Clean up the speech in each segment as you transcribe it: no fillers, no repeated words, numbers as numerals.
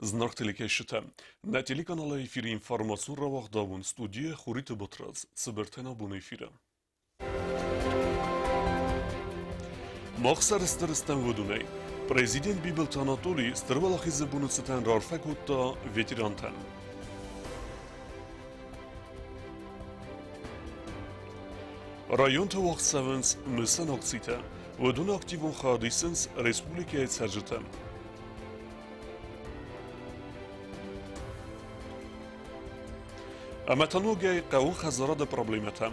Зынаргъ телекӕсджытӕ, нӕ телеканалы эфиры информацион рауагъдӕуон студийӕ Хуриты Батрадз цыбыртӕн абоны эфиры. Мах сӕрыстыр стӕм уыдонӕй. Президент Бибылты Анатолий Стыр Уӕлахизы боны цытӕн раарфӕ кодта ветерантӕн. Районты уагъд цӕуынц мысӕн акцитӕ. Уыдон активон хайад исынц республикӕйы цӕрджытӕ. Ӕмӕ та ногӕй хъӕуы хӕдзарады проблемӕтӕ.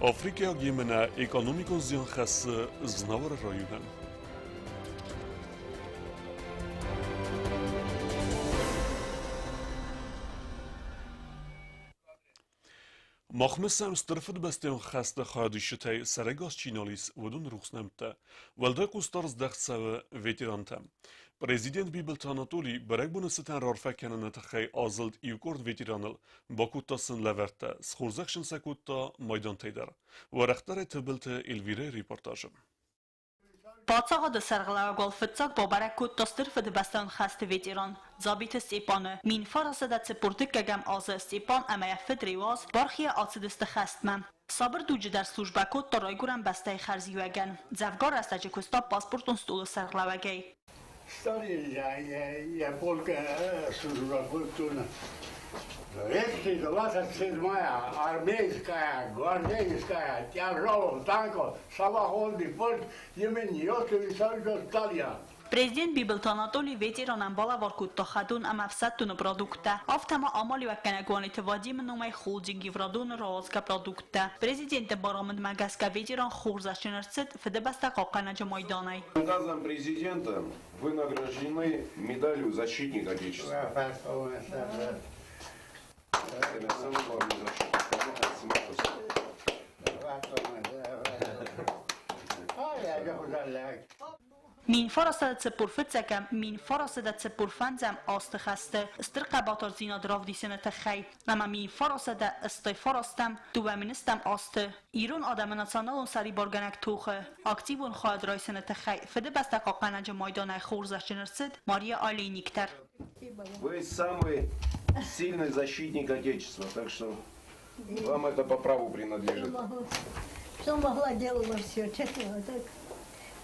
Африкӕйаг емынӕ экономикон зиан хӕссы Знауыры районӕн. Махмӕ сӕм Стыр Фыдыбӕстӕйон хӕсты хайадисджытӕй сӕрӕгас чи нал ис, уыдон рухс нӕмттӕ. Уӕлдай хъусдард здӕхт цӕуы ветерантӕм. Президент Бибылты Анатоли бӕрӕгбоны цытӕн раарфӕ кӕныны тыххӕй азылд иукъорд ветераныл, бакодта сын лӕвӕрттӕ, схорзӕхджын сӕ кодта майдантӕй дӕр. Уӕрӕхдӕрӕй Тыбылты Эльвирӕйы репортажы. Паддзахады сӕргълӕууӕг уал фыццаг бабӕрӕг кодта Стыр Фыдыбӕстӕйон хӕсты ветеран Дзабиты Стъепаны. 1942 азы Стъепан ӕмӕ йӕ фыд Реуаз бархийӕ ацыдысты хӕстмӕ. Сабыр дуджы дӕр службӕ кодта райгуырӕн бӕстӕйы хӕрзиуӕгӕн. Дзӕвгар рӕстӕджы куыста паспортон стъолы сӕргълӕууӕгӕй. Старый полка служба кодтон. 227-я армейская, гвардейская, тяжелых танков, самоходный полк имени Иосифа Виссарионовича Сталина. Президент Бибылты Анатоли ветеранӕн балӕвар кодта хӕдон ӕмӕ ӕфсӕддоны продукттӕ, афтӕ ма амалиуӕггӕнӕг Уаниты Вадимы номӕй холдинг Евродон-ы рауадзгӕ продукттӕ. Президенты барамындмӕ гӕсгӕ ветеран хорзӕхджын ӕрцыд Фыдыбӕстӕ хъахъхъӕнӕджы майданӕй. Указом президента вы награждены медалью «Защитник Отечества». 1945 1945 азты хӕсты стыр хъӕбатырдзинад равдисыны тыххӕй ӕмӕ 1989 2000 азты ирон адӕмы националон сӕрибаргӕнӕг тохы активон хайад райсыны тыххӕй Фыдыбӕстӕ хъахъхъӕнӕджы майданӕй хорзӕхджын ӕрцыд Мария Олейник дӕр. Вы самый сильный защитник Отечества, так что вам это по праву принадлежит. Что могла, делала все, честно, так.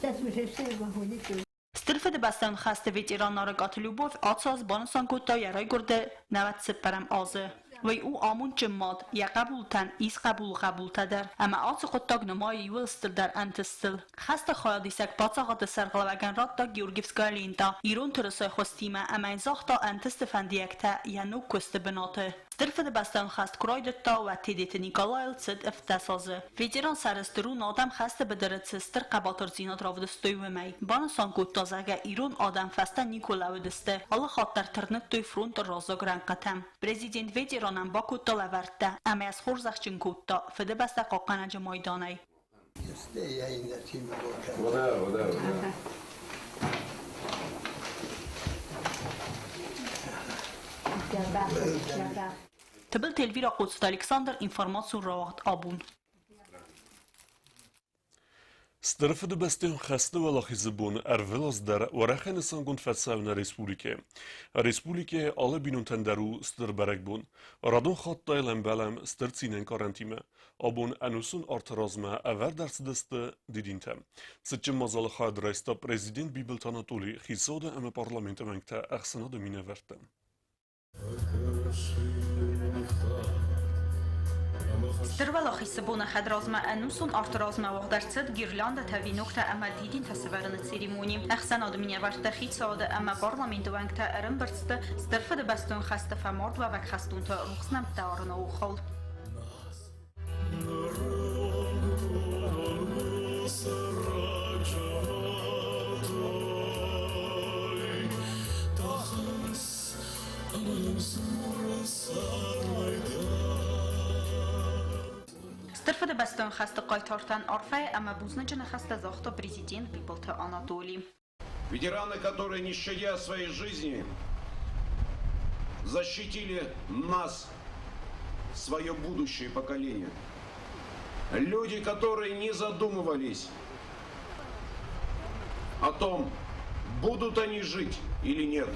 Сейчас уже все могу, ничего. Стыр Фыдыбӕстӕйон хӕсты ветеран Нарыкъаты Любовь ацы аз банысан кодта йӕ райгуырды 94 азы. Уый у амондджын мад, йӕ хъӕбултӕн ис хъӕбулы хъӕбултӕ дӕр, ӕмӕ ацы хъуыддаг нымайы иуыл стырдӕр ӕнтыстыл. Хӕсты хайадисӕг паддзахады сӕргълӕууӕгӕн радта Георгиевская лента ирон тырысайы хуызтимӕ ӕмӕ йын загъта ӕнтысты фӕндиӕгтӕ йӕ ног куысты бынаты. Стыр Фыдыбӕстӕйон хӕст куы райдыдта, уӕд Тедеты Николайыл цыд 17 азы. Ветеран сӕрыстыр у, адӕм хӕсты быдыры цы стыр хъӕбатырдзинад равдыстой, уымӕй. Банысан кодта, зӕгъгӕ, ирон адӕм фӕстӕ никуы лӕууыдысты, алы хатт дӕр тырныдтой фронты раззаг рӕнхъытӕм. Президент ветеранӕн бакодта лӕвӕрттӕ ӕмӕ йӕ схорзӕхджын кодта Фыдыбӕстӕ хъахъхъӕнӕджы майданӕй. Вода, вода, вода. Тыбылты Эльвира Хъоцыты Александр, информацион рауагъд Абон. Стыр Фыдыбӕстӕйон хӕсты Уӕлахизы бон ӕрвылаз дӕр уӕрӕхӕй нысангонд фӕцӕуы нӕ республикӕйы. Республикӕйы алы бинонтӕн дӕр у стыр бӕрӕгбон. Радон хатт та йыл ӕмбӕлӕм стыр цинӕнкъарӕнтимӕ. Абон ӕнусон арты размӕ ӕвӕрд ӕрцыдысты дидинтӕ. Цытджын мадзалы хайад райста президент Бибылты Анатолий, хицауады ӕмӕ парламенты уӕнгтӕ, ӕхсӕнады минӕвӕрттӕ. Стыр Уӕлахизы боны хӕдразмӕ ӕнусон арты размӕ уагъд ӕрцыд гирляндӕтӕ, веноктӕ ӕмӕ дидинтӕ сӕвӕрыны церемони. Ӕхсӕнады минӕвӕрттӕ, хицауады ӕмӕ парламенты уӕнгтӕ ӕрӕмбырд сты Стыр Фыдыбӕстон хӕсты фӕмардуӕвӕг хӕстонты рухс нӕмттӕ арыны охыл. Стыр Фыдыбӕстон хӕсты хъайтартӕн арфӕйы ӕмӕ бузныджы ныхӕстӕ загъта президент Бибылты Анатоли. Ветераны, которые, не щадя своей жизни, защитили нас, свое будущее поколение. Люди, которые не задумывались о том, будут они жить или нет.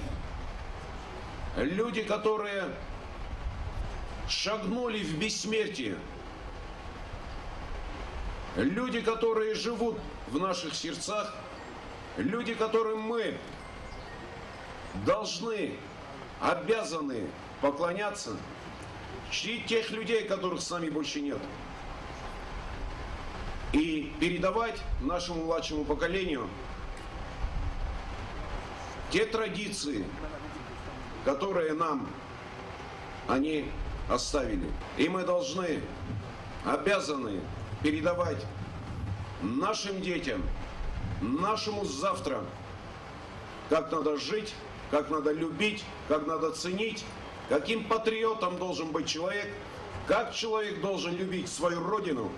Люди, которые шагнули в бессмертие. Люди, которые живут в наших сердцах. Люди, которым мы должны, обязаны поклоняться. Чтить тех людей, которых с нами больше нет. И передавать нашему младшему поколению те традиции, которые нам они оставили. И мы должны, обязаны передавать нашим детям, нашему завтра, как надо жить, как надо любить, как надо ценить, каким патриотом должен быть человек, как человек должен любить свою родину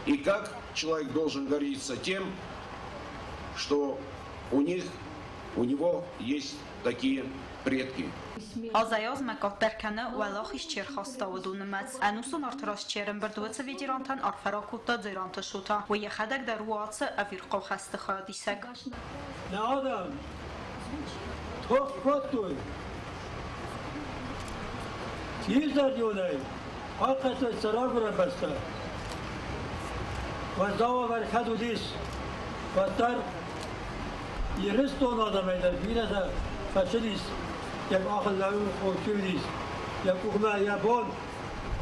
и как человек должен гордиться тем, что у него есть такие предки. Азӕй-азмӕ къаддӕр кӕны уӕлахиз чи ӕрхаста, уыдоны нымӕц. Ӕнусон арты раз чи ӕрӕмбырд, уыцы ветерантӕн арфӕ ракодта Дзеранты Шота. Уый йӕхӕдӕг дӕр у ацы ӕвирхъау хӕсты хайадисӕг. Нӕ адӕм тох кодтой иузӕрдионӕй, хъахъхъӕдтой сӕ райгуырӕн бӕстӕ. Уӕззау уавӕр кӕд уыдис, уӕддӕр Ирыстоны адӕмӕй дӕр бирӕтӕ фӕцыдис, йӕ къахыл лӕууын чи уыдис, йӕ къухмӕ йӕ бон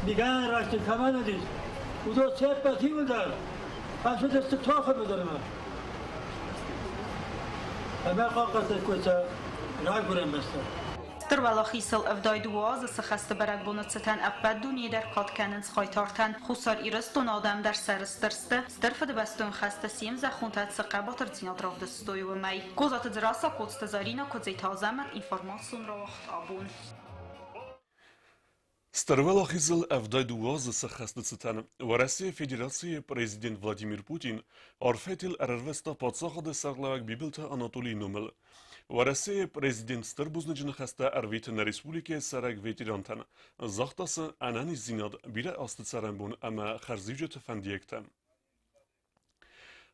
мигӕнӕн райсын кӕмӕн уыдис, уыдон се ппӕт иуылдӕр фӕцыдысты тохы быдырмӕ. Ӕмӕ хъахъхъӕдтой сӕ райгуырӕн бӕстӕ. Стыр Уӕлахизыл 72 азы цы хӕсты бӕрӕгбоны цытӕн ӕппӕт дунейы дӕр кад кӕнынц хъайтартӕн. Хуссар Ирыстоны адӕм дӕр сӕрыстыр сты, Стыр Фыдыбӕстон хӕсты се мзӕххонтӕ цы хъӕбатырдзинад равдыстой, уымӕй. Козаты Дзерассӕ, Коцты Заринӕ, Куыдзиты Азӕмӕт, информацион рауагъд абон. Стыр Уӕлахизыл 72 азы сӕххӕсты цытӕн Уӕрӕсейы Федерацийы президент Владимир Путин арфӕтыл ӕрӕрвыста паддзахады сӕргълӕууӕг Бибылты Анатолийы номыл. Уӕрӕсейы президент стыр бузныджы ныхӕстӕ ӕрвиты нӕ республикӕйы цӕрӕг ветерантӕн, загъта сын ӕнӕниздзинад, бирӕ азты цӕрӕнбон ӕмӕ хӕрзиуджыты фӕндиӕгтӕ.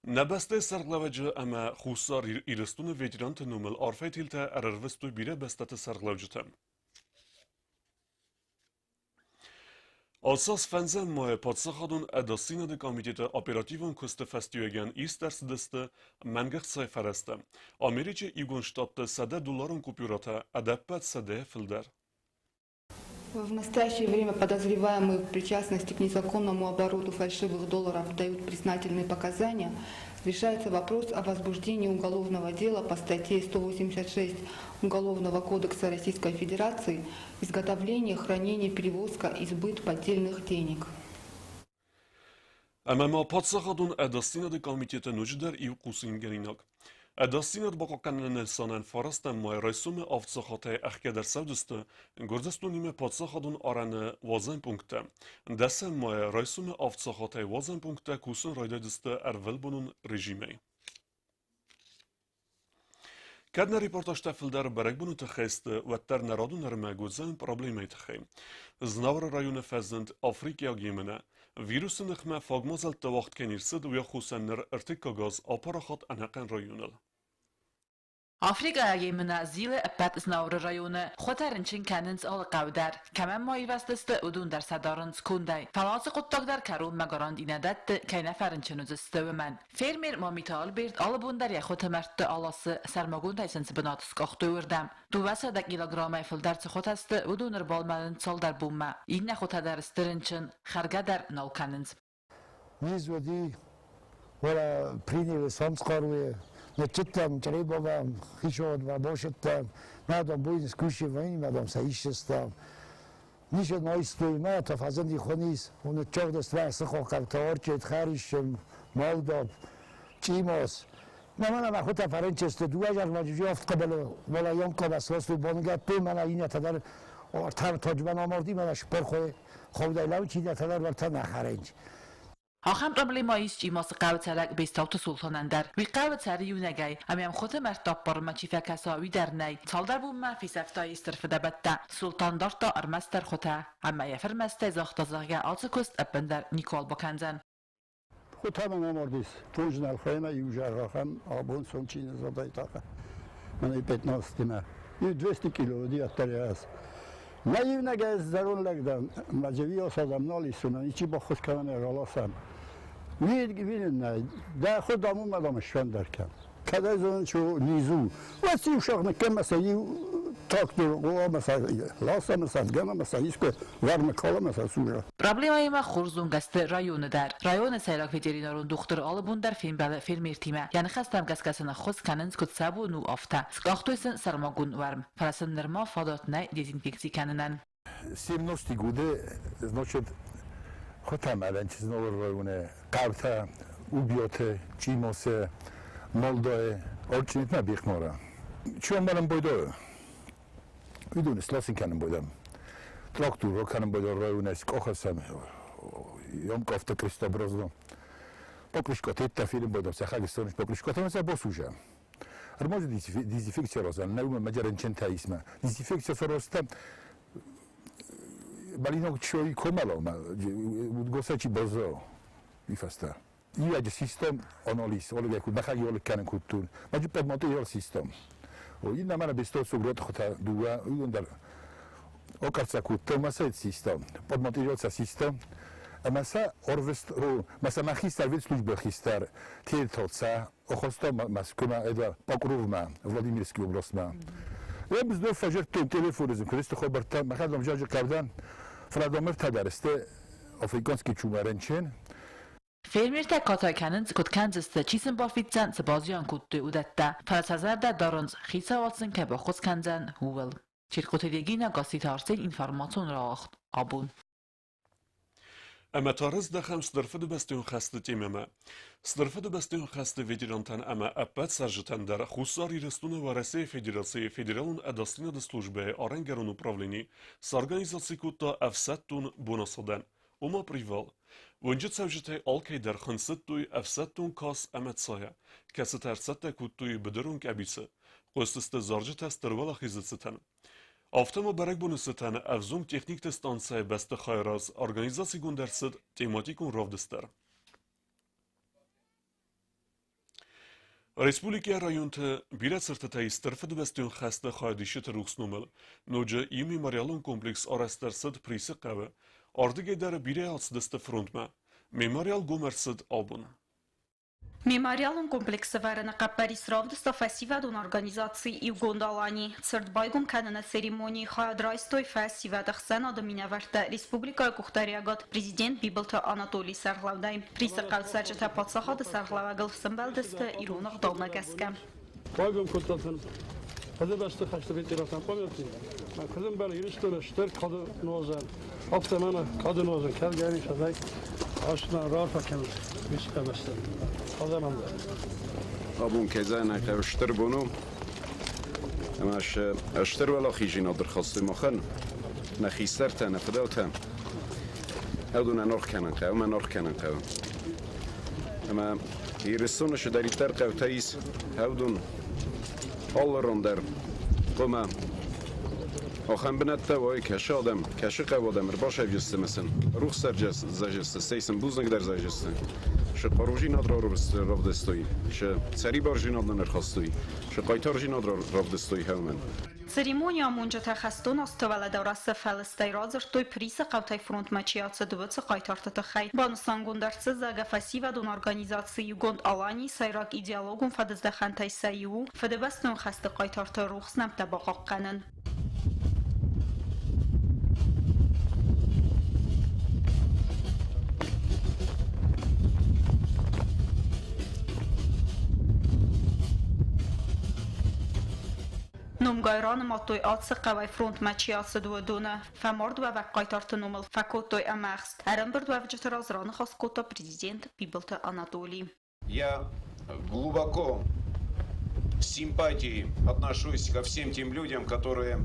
Нӕ бӕстӕйы сӕргълӕууӕджы ӕмӕ Хуссар Ирыстоны ветеранты номыл арфӕйы телтӕ ӕрӕрвыстой бирӕ бӕстӕты сӕргълӕуджытӕ. Ацы аз фӕндзӕм майы Паддзахадон ӕдасдзинады комитеты оперативон куысты фӕстиуӕгӕн ист ӕрцыдысты мӕнгӕхцайы фӕрӕзтӕ. Америчы Иугонд Штатты 100 долларон купюратӕ ӕдӕппӕт 100-йӕ фылдӕр. В настоящее время подозреваемые в причастности к незаконному обороту фальшивых долларов дают признательные показания. Решается вопрос о возбуждении уголовного дела по статье 186 Уголовного кодекса Российской Федерации «Изготовление, хранение, перевозка и сбыт поддельных денег». Ӕмӕ ма Паддзахадон ӕдасдзинады комитеты ноджыдӕр иу хъусынгӕнинаг. Ӕдасдзинад бахъахъхъӕныны нысанӕн фарастӕм май райсомы 7 сахатӕй ӕхгӕд ӕрцӕудзысты Гуырдзыстонимӕ паддзахадон арӕны уадзӕн пункттӕ. 10 майы райсомы 7 сахатӕй уадзӕн пункттӕ кусын райдайдзысты ӕрвылбонон режимӕй. Кӕд нӕ репортажтӕ фылдӕр бӕрӕгбоны тыххӕй сты, уӕддӕр нӕ радон ӕрмӕг уыдзӕн проблемӕйы тыххӕй. Знауыры районы фӕзынд африкӕйаг емынӕ. Вирусы ныхмӕ фаг мадзӕлттӕ уагъд кӕй не рцыд, уый аххосӕн ныр ӕртыккаг аз апарахат ӕнӕхъӕн районыл. Африкӕйаг емынӕ зилы ӕппӕт Знауыры районы. Хуытӕ рынчын кӕнынц алы хъӕу дӕр. Кӕмӕн ма ивӕзтысты, уыдон дӕр сӕ дарынц кондӕй. Фӕлӕ ацы хъуыддаг дӕр кӕронмӕ гаранти нӕ дӕтты, кӕй нӕ фӕрынчын уыдзысты, уымӕн. Фермер Мамиты Альберт алы бон дӕр йӕ хуыты мӕрдты аласы, сӕрмагондӕй сын цы бынат скъахтой, уырдӕм. 200 килограммӕй фылдӕр цы хуытӕ сты, уыдон ӕрбалмӕлынц цалдӕр бонмӕ. Иннӕ хуытӕ дӕр сты рынчын, хӕргӕ дӕр нал кӕнынц. Низ уыди, уӕлӕ приняли самцхъаруйы, ныццыдтӕн Чъребомӕ, хицауадмӕ бацыдтӕн, мӕ дам будем скучивать, мӕ дам сӕ исчестам. Ничего найстой, мӕ та фӕзынди хуынис, уныццагъдыстмӕ сыхохӕгтӕ орчет, хӕрисджын, Молдов, Чъимос. Мӕ мӕнӕ мӕ хуытӕ фӕрынчын сты, дыууӕ зӕрмӕджы авд хъыбылы, уӕлӕ Йонкомӕ сластой боныгӕттой, мӕнӕ иннӕтӕ дӕр ӕртӕ таджмӕ амарди, мӕнӕ сыппар хойы лӕуд, иннӕтӕ дӕр уӕртӕ нӕ хӕрынч. Ахӕм проблемӕ ис Чъимасы хъӕуы цӕрӕг Бестауты Султанӕн дӕр. Уый хъӕуы цӕры иунӕгӕй, ӕмӕ йӕм хуыты мӕрдты аппарынмӕ чи фӕкӕса, уый дӕр нӕй. Цалдӕр бонмӕ фесӕфта йе стыр фыдӕбӕттӕ. Султан дардта ӕрмӕстдӕр хуытӕ. Ӕмӕ йӕ фырмӕстӕй загъта, зӕгъгӕ, ацы куыст ӕппындӕр никуал бакӕндзӕн. Хуытӕ мын амардис фондз нӕлхӕмӕ, иу зӕргъахӕм, абон сом чи ныззадайтаха. Мӕнӕй 15-имӕ. Иу 200 кило уыди ӕддӕрӕй. Нӕ иунӕг ӕз зӕронд лӕг дӕн, мӕ джевиос адӕм нал исун, ничи баххуыс кӕнӕн раласӕн. Уин нӕй, дӕ худ амумӕ дам сфӕндӕр кӕн. Кӕд ӕй зонын, что низу. Уӕд иу сӕгъ ныккӕн сӕ иу трактор ӕмӕ сӕ ласа ӕмӕ сӕ ӕвгӕн ӕмӕ сӕ искуы вармӕ кал ӕмӕ сӕ сура. Проблемӕимӕ хорз зонгӕ сты районы дӕр. Районы сӕйраг ветеринарон дохтыр алы бон дӕр фембӕлы фермертимӕ. Йӕ ныхӕстӕм гӕсгӕ сын ӕххуыс кӕнынц, куыд сӕ бон у, афтӕ. Скъахтой сын сӕрмагонд уӕрм, фӕлӕ сын нырма фадат нӕй дезинфекци кӕнынӕн. 17 годы, значит, хотамӕлӕн чизновыр районы хъӕутӕ Убиоты, Чъимосы, Молдойы, Орчъынитмӕ бихъмора. Чи ӕмбӕлын бойдой? Уыдон сласын кӕнын бойдам. Трактор кӕнын бойдой районӕй къохӕсӕм, Йомкъофты Кристоброзно. Покрышкотетта фильм бойдам, сӕхӕгистон покрышкотема сӕ босужа. Ӕрмӕст дезинфекци розан, нӕ уымӕ мӕ рынчынтӕ исмӕ. Дезинфекци сорозта Малинок чой комало, удгоса чи бозо ifasta. Iväg system analys, olga kut maxagi olga kanan kuttun. Ma ju pad monte yol system. O inna mana besto sugrot khota duwa undar. Okartsa kutto masa system. Pad monte yol sa system. Masa orvest ro masa machistar vit служба хистар тертоца охосто Москва эда Покровма Владимирский областма. Я بزدو فجر телефонизм крест хабарта махадам жажи кавдан Фрадомир тадарсте африканский чумаренчен. Фермертӕ катай кӕнынц, куыд кӕндзысты, чи сын бафиддзӕн, цы базиан кодтой, уыдӕттӕ. Фӕлӕ сӕ зӕрдӕ дарынц, хицауад сын кӕй баххуыс кӕндзӕн, ууыл. Чиркъоты Регинӕ, Гасситы Арсен, информацион рауагъд абон. Ӕмӕ та рыздӕхӕм Стыр Фыдыбӕстӕйон хӕсты темӕмӕ. Стыр Фыдыбӕстӕйон хӕсты ветерантӕн ӕмӕ ӕппӕт цӕрджытӕн дӕр Хуссар Ирыстоны Уӕрӕсейы Федерацийы Федералон ӕдасдзинады службӕйы арӕнгӕрон управлени сорганизаци кодта ӕфсӕддон бонасадӕн, ома привал. Уынджы цӕуджытӕй алкӕй дӕр хынцыдтой ӕфсӕддон кас ӕмӕ цайӕ, кӕцытӕ ӕрцӕттӕ кодтой быдырон къӕбицы, хъуыстысты зарджытӕ Стыр Уӕлахизы цытӕн. Афтӕ ма бӕрӕгбоны цытӕн ӕвзонг техникты станцӕйы бӕстыхайы раз организацигонд ӕрцыд тематикон равдыст дӕр. Республикӕйы районты бирӕ цыртытӕй Стыр Фыдыбӕстӕйон хӕсты хайадисджыты рухс номыл ноджы иу мемориалон комплекс арӕзт ӕрцыд Присы хъӕуы. Ардыгӕй дӕр бирӕ ацыдысты фронтмӕ. Мемориал гом ӕрцыд абон. Мемориалон комплексы вӕрыны хъӕппӕрис равдыста фӕсивӕдон организаци «Иугонд Алани». Цырт байгом кӕныны церемонийы хайад райстой фӕсивӕды ӕхсӕнады минӕвӕрттӕ республикӕйы къухдариӕгад президент Бибылты Анатолийы сӕргълӕудӕй. Присы хъӕуы цӕрджытӕ паддзахады сӕргълӕууӕгыл сӕмбӕлдысты ирон ӕгъдаумӕ гӕсгӕ. Байгом кодта сын Фыдыбӕсты хӕсты ветерантӕн памятник. Куыдзымбӕл Ирыстоны стыр кады нозӕн, афтӕ мӕнӕ кады нозӕн кӕлгӕ сӕдӕй астмӕ раарфӕ кӕнут Бӕстӕ адӕмӕн дӕр. Абон кӕй хъӕуы стыр бон у, ӕмӕ стыр уӕлахизинад ӕрхастой махӕн, нӕ хистӕртӕ, нӕ фыдӕлтӕ. Уыдонӕн аргъ кӕнын хъӕуы, мӕн аргъ кӕнын хъӕуы. Ӕмӕ Ирыстоны цыдӕриддӕр хъӕутӕ ис, уыдон алы ран дӕр хъуамӕ ахӕм бынӕттӕ уой, кӕсы адӕм, кӕсы хъӕуы адӕм ӕрбасӕвджысты ӕмӕ сын рухс зӕгъдзысты, стӕй сын бузныг дӕр зӕгъдзысты. Сӕ хъарудзинад равдыстой, сӕ сӕрибардзинад нын ӕрхастой, сӕ хъайтардзинад равдыстой хъӕумӕ. Церемони амонджытӕ хӕстон азты уӕлӕдарӕсы фӕлыстӕй радзырдтой Присы хъӕутӕй фронтмӕ чи ацыд, уыцы хъайтарты тыххӕй. Банысангонд ӕрцыд, зӕгъгӕ, фӕсивӕдон организаци Иугонд Алани сӕйраг идеологон фӕдыздӕхӕнтӕй сӕ иу у Фыдыбӕстон хӕсты хъайтарты рухс нӕмттӕ бахъахъхъӕнын. Номгай ранымадтой ацы хъӕуӕй фронтмӕ чи ацыд, уыдоны. Фӕмардуӕвӕг хъайтарты номыл фӕкодтой ӕмӕхст. Ӕрӕмбырдуӕвджыты раз раныхас кодта президент Бибылты Анатолий. Я глубоко с симпатией отношусь ко всем тем людям, которые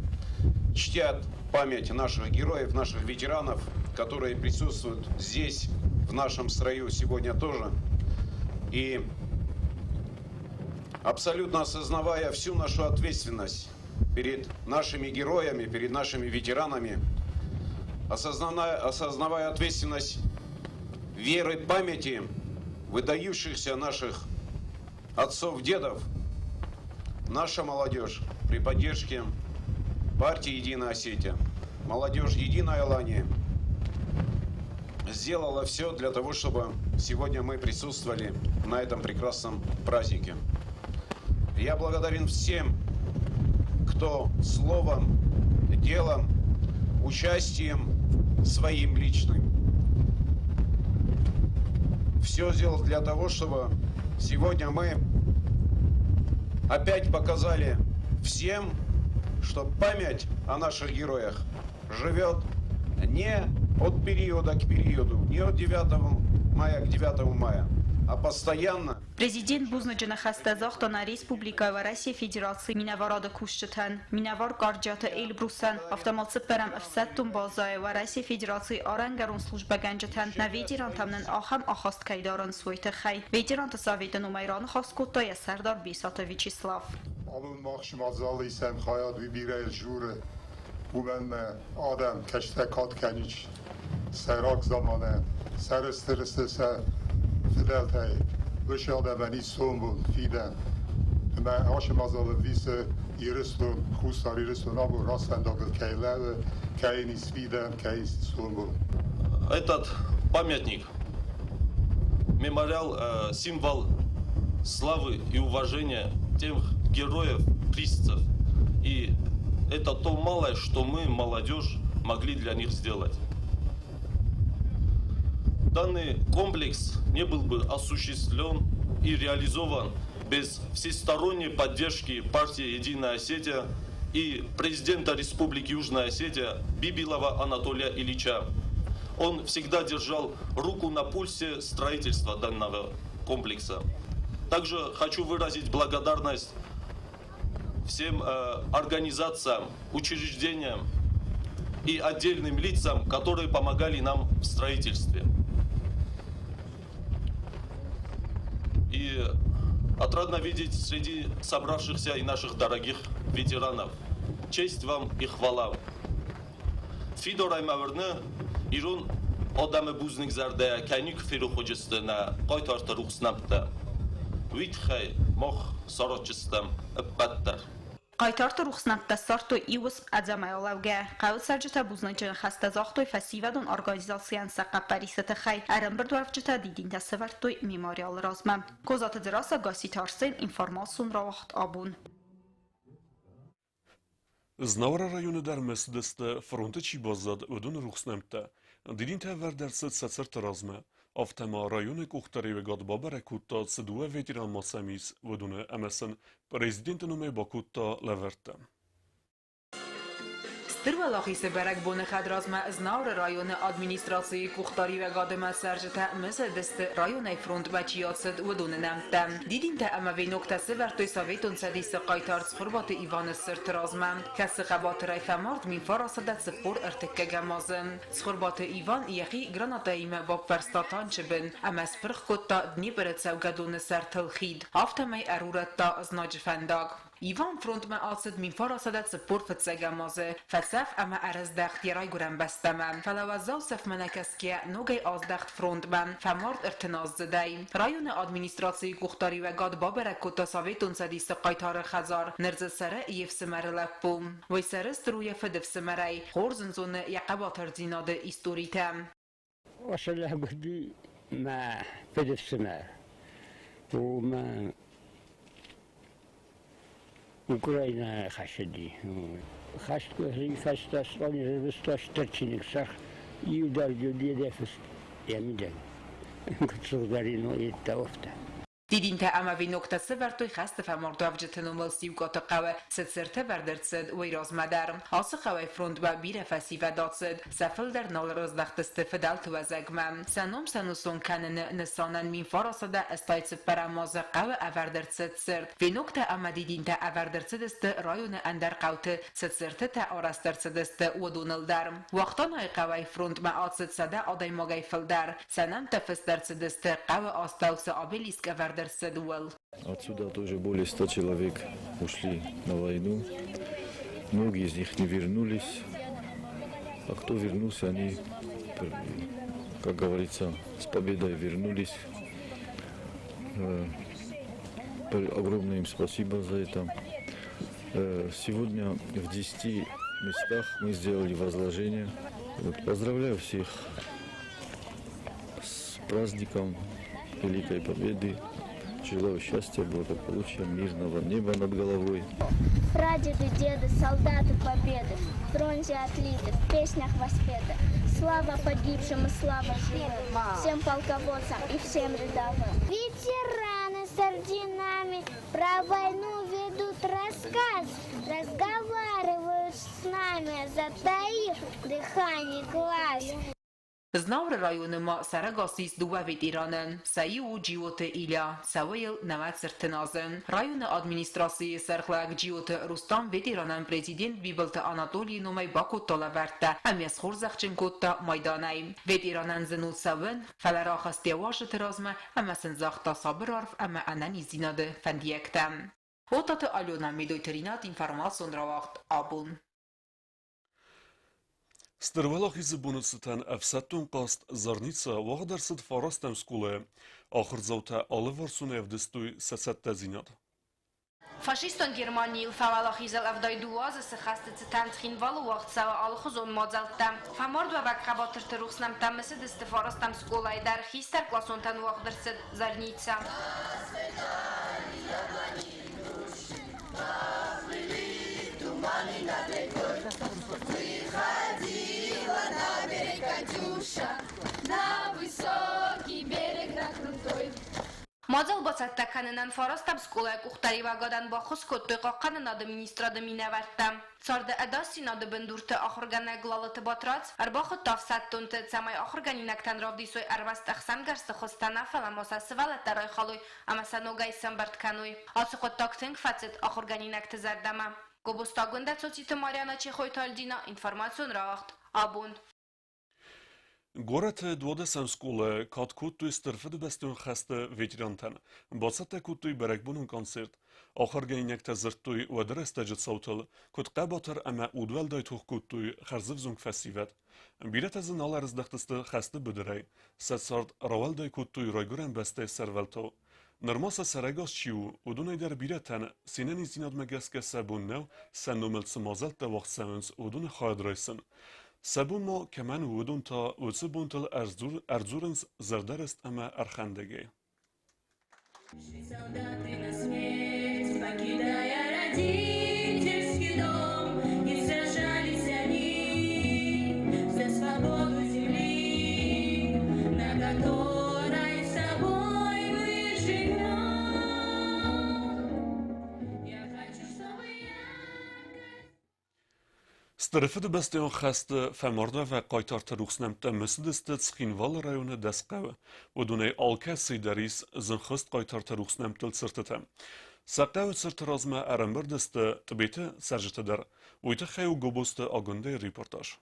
чтят память наших героев, наших ветеранов, которые присутствуют здесь, в нашем строю сегодня тоже. И абсолютно осознавая всю нашу ответственность перед нашими героями, перед нашими ветеранами, осознавая ответственность веры, памяти выдающихся наших отцов, дедов, наша молодежь при поддержке Партия «Единая Осетия», молодежь «Единая Алания» сделала все для того, чтобы сегодня мы присутствовали на этом прекрасном празднике. Я благодарен всем, кто словом, делом, участием своим личным все сделал для того, чтобы сегодня мы опять показали всем, что память о наших героях живет не от периода к периоду, не от 9 мая к 9 мая, а постоянно. Президент бузныджы ныхӕстӕ загъта нӕ республикӕ Уӕрӕсейы Федерацийы минӕварады кусджытӕн, минӕвар Къарджиаты Эльбрусӕн, афтӕ ма цыппӕрӕм ӕфсӕддон базӕйы Уӕрӕсейы Федерацийы арӕнгӕрон службӕгӕнджытӕн, нӕ ветерантӕм нын ахӕм ахаст кӕй дарынц, уый тыххӕй. Ветеранты советы номӕй раныхас кодта йӕ сӕрдар Бесаты Вячеслав. Абон мах мадзалы исӕм хайад уый бирӕ журы, уымӕн мӕ адӕм кӕстӕ кад кӕнич сӕйраг заманӕ, сӕрыстыр сты сӕ фыдӕлтӕй. Уыцы адӕмӕн ис сомбон, фидӕн. Ӕмӕ ацы мадзалы висы Ирыстон, Хуссар Ирыстон абон раст фӕндагыл кӕй лӕууы, кӕй йын ис фидӕн, кӕй ис сомбон. Этот памятник, мемориал, символ славы и уважения тех героев, присцев. И это то малое, что мы, молодежь, могли для них сделать. Данный комплекс не был бы осуществлен и реализован без всесторонней поддержки партии «Единая Осетия» и президента Республики Южная Осетия Бибилова Анатолия Ильича. Он всегда держал руку на пульсе строительства данного комплекса. Также хочу выразить благодарность всем организациям, учреждениям и отдельным лицам, которые помогали нам в строительстве. И отрадно видеть среди собравшихся и наших дорогих ветеранов. Честь вам и хвала. Фидорӕй мӕ уырны, ирон адӕмы бузныгзӕрдӕйӕ кӕй никуы ферох уыдзысты нӕ хъайтарты рухс нӕмттӕ. Уый тыххӕй мах саразджыстӕм ӕппӕт дӕр. Хъайтарты рухс нӕмттӕ ссардтой иу уысм ӕдзӕмӕй алӕугӕ. Хъӕуы цӕрджытӕ бузныджы ныхӕстӕ загътой фӕсивӕдон организацийӕн сӕ хъӕппӕрисы тыххӕй. Ӕрӕмбырдуӕвджытӕ дидинтӕ сӕвӕрдтой мемориалы размӕ. Козаты Дзерассӕ, Гасситы Арсен, информацион рауагъд абон. Знауыры районы дӕр ма цыдысты, фронты чи баззад, уыдоны рухс нӕмттӕ. Дидинтӕ ӕвӕрд ӕрцыд сӕ цырты размӕ. Афтӕ ма районы къухдариуӕгад бабӕрӕг кодта, цы дыууӕ ветеран ма сӕм ис, уыдоны ӕмӕ сын президенты номӕй бакодта лӕвӕрттӕ. Стыр Уӕлахизы бӕрӕгбоны хӕдразмӕ Знауыры районы администрацийы къухдариуӕгадимӕ цӕрджытӕ мысыдысты, районӕй фронтмӕ чи ацыд, уыдоны нӕмттӕ. Дидинтӕ ӕмӕ веноктӕ сӕвӕрдтой Советон Цӕдисы хъайтар Цхуырбаты Иваны цырты размӕ, кӕцы хъӕбатырӕй фӕмард 1940 ӕртыккӕгӕм азы. Цхуырбаты Иван йӕхи гранатӕимӕ баппӕрста танчы бын ӕмӕ спырх кодта Днепры цӕугӕдоны сӕртыл хид, афтӕмӕй ӕрурӕдта знаджы фӕндаг. Иван фронтмӕ ацыд 1940 фыццӕгӕм азы, фӕцӕф ӕмӕ ӕрӕздӕхт йӕ райгуырӕн бӕстӕмӕ. Фӕлӕ уӕззау цӕфмӕ нӕ кӕсгӕйӕ, ногӕй аздӕхт фронтмӕ, фӕмард ӕртыназдзыдӕй. Районы администрацийы къухдариуӕгад бабӕрӕг кодта Советон Цӕдисы хъайтары хӕдзар, ныр дзы цӕры йе фсымӕры лӕппу. Уый сӕрыстыр у йӕ фыды фсымӕрӕй, хорз ын зоны йӕ хъӕбатырдзинады историтӕ. Уыцы лӕг уыди мӕ фыдыфсымӕр. Уымӕ Украинӕйы хӕцыди. Хӕст куы фӕстӕ Сталин стыр чиныг сах иудадзыг йӕ фыст йӕ мидӕг. Куыд сыгъзӕрин у, йедтӕ афтӕ. Дидинтӕ ӕмӕ веноктӕ сӕвӕрдтой хӕсты фӕмардуӕвджыты номыл Сиукъаты хъӕуы цы цырт ӕвӕрд ӕрцыд, уый размӕ дӕр. Ацы хъӕуӕй фронтмӕ бирӕ фӕсивӕд ацыд, сӕ фылдӕр нал раздӕхтысты фыдӕлты уӕзӕгмӕ. Сӕ ном сӕнусон кӕныны нысанӕн 1984 азы хъӕуы ӕвӕрд ӕрцыд цырт. Веноктӕ ӕмӕ дидинтӕ ӕвӕрд ӕрцыдысты районы ӕндӕр хъӕуты, цы цыртытӕ арӕзт ӕрцыдысты, уыдоныл дӕр. Уахтанайы хъӕуӕй фронтмӕ ацыд 100 адӕймагӕй фылдӕр. Сӕ нӕмттӕ фыст ӕрцыдысты хъӕуы астӕу цы обелиск ӕвӕрд ӕрцыд, ууыл. Отсюда тоже более 100 человек ушли на войну. Многие из них не вернулись. А кто вернулся, они, как говорится, с победой вернулись. Огромное им спасибо за это. Сегодня в 10 местах мы сделали возложение. Вот, поздравляю всех с праздником Великой Победы. Желаю счастья, благополучия, мирного неба над головой. Прадеды, деды, солдаты победы, в бронзе отлиты, в песнях воспеты. Слава погибшим и слава живым, всем полководцам и всем рядовым. Ветераны с орденами про войну ведут рассказ, разговаривают с нами, затаив дыхание глаз. Знауыры районы ма сӕрӕгас ис дыууӕ ветераны. Сӕ иу у Джиоты Илья, цӕуы йыл 39 азы. Районы администрацийы сӕргълӕууӕг Джиоты Рустам ветеранӕн президент Бибылты Анатолийы номӕй бакодта лӕвӕрттӕ ӕмӕ схорзӕхджын кодта майданӕй. Ветеранӕн зын у цӕуын, фӕлӕ рахызт йӕ уазджыты размӕ ӕмӕ сын загъта сабыр арв ӕмӕ ӕнӕниздзинады фӕндиӕгтӕ. Отаты Алена, Медойты Ринат, информацион рауагъд Абон. Стыр Уӕлахизы боны цытӕн ӕфсӕддон хъазт Зарница уагъд ӕрцыд фарастӕм скъолайы. Ахуырдзаутӕ алыварсонӕй ӕвдыстой сӕ цӕттӕдзинад. Фашистон Германийыл фӕуӕлахизыл 72 азы цы хӕсты цытӕн Цхинвалы уагъд цӕуы алыхуызон мадзӕлттӕ. Фӕмардуӕвӕг хъӕбатырты рухс нӕмттӕ мысыдысты фарастӕм скъолайы дӕр, хистӕркъласонтӕн уагъд ӕрцыд Зарница. Выходила на берег Катюша, на высокий берег, на крутой. Мадзал бацӕттӕ кӕнынӕн фарастӕм скъолайы къухдариуӕгадӕн баххуыс кодтой Хъахъхъӕнынады министрады минӕвӕрттӕ. Царды ӕдасдзинады бындурты ахуыргӕнӕг Лалыты Батрадз ӕрбахуыдта ӕфсӕддонты, цӕмӕй ахуыргӕнинӕгтӕн равдисой ӕрмӕст ӕхсӕнгӕрзты хуызтӕ нӕ, фӕлӕ ма сӕ сывӕллӕттӕ райхалой ӕмӕ сӕ ногӕй сӕмбырд кӕной. Ацы хъуыддаг тынг фӕцыд ахуыргӕнинӕгты зӕрдӕмӕ. Гобозты Агуындӕ, Цоциты Марьяна, Чехойты Альдина, информацион рауагъд «Абон». Горӕты дуадӕсӕн скъолайы кад кодтой Стыр Фыдыбӕстӕйон хӕсты ветерантӕн. Бацӕттӕ кодтой бӕрӕгбонон концерт. Ахуыргӕнинӕгтӕ дзырдтой уӕды рӕстӕджы цаутыл, куыд хъӕбатыр ӕмӕ удуӕлдай тох кодтой хӕрзӕвзонг фӕсивӕд. Бирӕтӕ дзы нал ӕрыздӕхтысты хӕсты быдырӕй, сӕ цард рауӕлдай кодтой райгуырӕн бӕстӕйы сӕрвӕлтау. Нырма сӕ сӕрӕгас чи у, уыдонӕй дӕр бирӕтӕн се нӕниздзинадмӕ гӕсгӕ сӕ бон нӕу сӕ номыл цы мадзӕлттӕ уагъд цӕуынц, уыдоны хайад райсын. Сӕ бон ма кӕмӕн у, уыдон та уыцы бонтыл ӕрдзурынц зӕрдӕрыст ӕмӕ ӕрхӕндӕгӕй. Солдаты на смерть, покидая родительский дом, не сражались они за свободу земли, на которой с тобой мы живем. Я хочу, чтобы Стыр Фыдыбӕстӕйон хӕсты фӕмардуӕвӕг хъайтарты рухс нӕмттӕ мысыдысты Цхинвалы районы дӕс хъӕуы. Уыдонӕй алкӕцыйы дӕр ис зынхӕст хъайтарты рухс нӕмттыл цыртытӕ. Сӕ хъӕуы цырты размӕ ӕрӕмбырд сты Тъбеты цӕрджытӕ дӕр. Уый тыххӕй у Гобозты Агуындӕйы репортаж.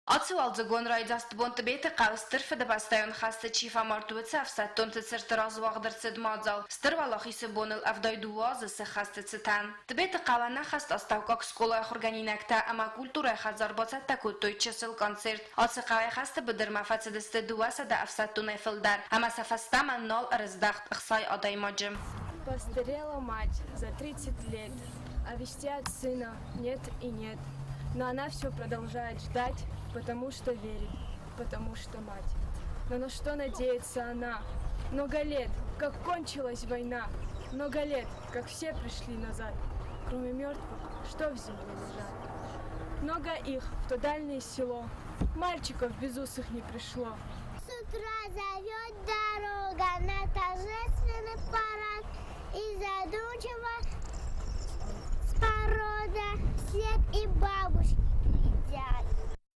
Ацы уалдзыгон райдзаст бон Тъбеты хъӕуы Стыр Фыдыбӕстӕйон хӕсты чи фӕмард, уыцы ӕфсӕддонты цырты раз уагъд ӕрцыд мадзал Стыр Уӕлахизы боныл 72 азы цы хӕсты цытӕн. Тъбеты хъӕуы ӕнӕххӕст астӕуккаг скъолайы ахуыргӕнинӕгтӕ ӕмӕ культурӕйы хӕдзар бацӕттӕ кодтой чысыл концерт. Ацы хъӕуӕй хӕсты быдырмӕ фӕцыдысты 200 ӕфсӕддонӕй фылдӕр ӕмӕ сӕ фӕстӕмӕ нал ӕрыздӕхт 60 адӕймаджы. Постарела мать за 30 лет, а вести от сына нет и нет. Но она все продолжает ждать, потому что верит, потому что мать. Но на что надеется она? Много лет, как кончилась война, много лет, как все пришли назад, кроме мертвых, что в земле лежат. Много их в то дальнее село, мальчиков безусых не пришло. С утра зовет дорога на торжественный парад и задумчиво с порога дед и бабушки глядят.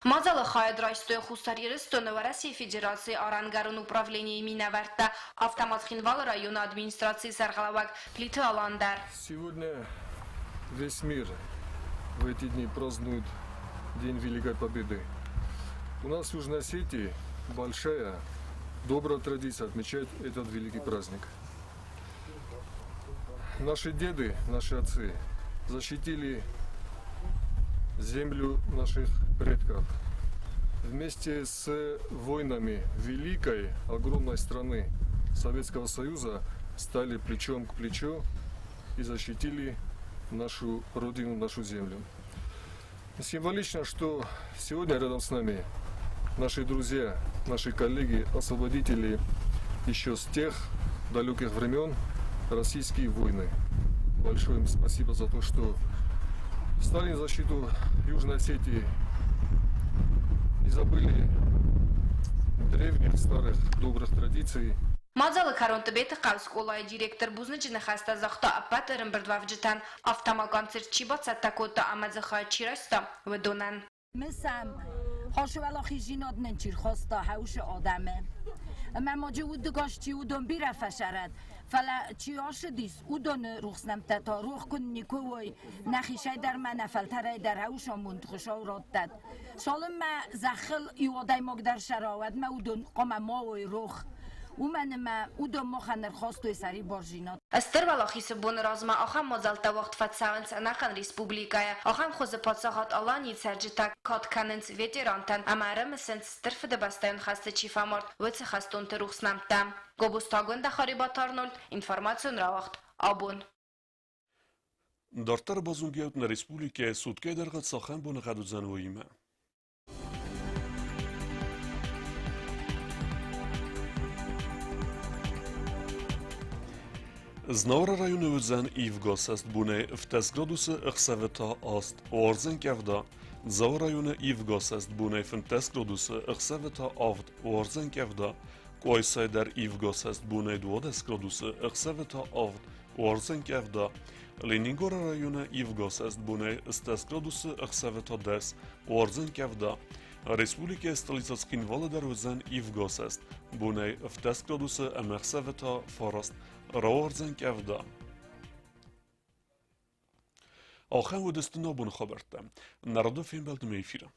Мадзалы хайад райстой Хуссар Ирыстоны Уӕрӕсейы Федерацийы арӕнгӕрон управленийы минӕвӕрттӕ, афтӕ ма Цхинвалы районы администрацийы сӕргълӕууӕг Плиты Алан дӕр. Сегодня весь мир в эти дни празднует День Великой Победы. У нас в Южной Осетии большая, добрая традиция отмечать этот великий праздник. Наши деды, наши отцы защитили землю наших предков. Вместе с воинами великой, огромной страны Советского Союза стали плечом к плечу и защитили нашу родину, нашу землю. Символично, что сегодня рядом с нами наши друзья, наши коллеги, освободители еще с тех далеких времен российские войны. Большое им спасибо за то, что встали на защиту Южной Осетии, не забыли древних, старых, добрых традиций. Мадзалы кӕрон Тъбеты хъӕуы скъолайы директор бузныджы ныхӕстӕ загъта ӕппӕт ӕрӕмбырдуӕвджытӕн, афтӕ ма концерт чи бацӕттӕ кодта ӕмӕ дзы хайад чи райста, уыдонӕн. Мысӕм, хосуӕлахиздзинад нын чи рхаста хӕусы адӕмы. Ӕмӕ ма удыгас чи уыдон бирӕ фӕсарӕд, фӕлӕ чи ацыдис, уыдоны рухс нӕмттӕ та рох куы никуы уой, нӕхицӕй дӕр ма нӕ фӕлтӕрӕй дӕр хӕусы амонд Хуыцау раттӕд. Цалынмӕ зӕххыл иу адӕймаг дӕр сӕра, уӕдмӕ уыдон хъуамӕ ма уой рох. Уымӕн ӕмӕ уыдон махӕн ӕрхастой сӕрибардзинад. Стыр Уӕлахизы боны размӕ ахӕм мадзӕлттӕ уагъд фӕцӕуынц ӕнӕхъӕн республикӕйы. Ахӕм хуызы паддзахад Аланийы цӕрджытӕ кад кӕнынц ветерантӕн ӕмӕ ӕрымысынц, Стыр Фыдыбӕстӕйон хӕсты чи фӕмард, уыцы хӕстонты рухс нӕмттӕ. Гобозтагонд Харибаты Арнольд, информацион рауагъд «Абон». Дарддӕр базонгӕ нӕ республикӕйы суткӕйы дӕргъы цахӕм боныгъӕд уыдзӕн, уыимӕ. Знауыры районы уыдзӕн ивгӕ цӕстбонӕй 15 градусы, ӕхсӕвы та 8. Уардзӕн къӕвда. Дзауы районы ивгӕ цӕстбонӕй 15 градусы, ӕхсӕвы та 7. Уардзӕн къӕвда. Къуайсайы дӕр ивгӕ цӕстбонӕй 12 градусы, ӕхсӕвы та 7. Уардзӕн къӕвда. Ленингоры районы ивгӕ цӕстбонӕй 10 градусы, ӕхсӕвы та 10. Уардзӕн къӕвда. Республикӕйы столицӕ Цхинвалы дӕр уыдзӕн ивгӕ цӕст. Бонӕй 15 градусы ӕмӕ ӕхсӕвы та 9. Рауардзӕн къӕвда. Ахӕм уыдысты нӕ боны хабӕрттӕ. Народы фембӕлдмӕ эфиры.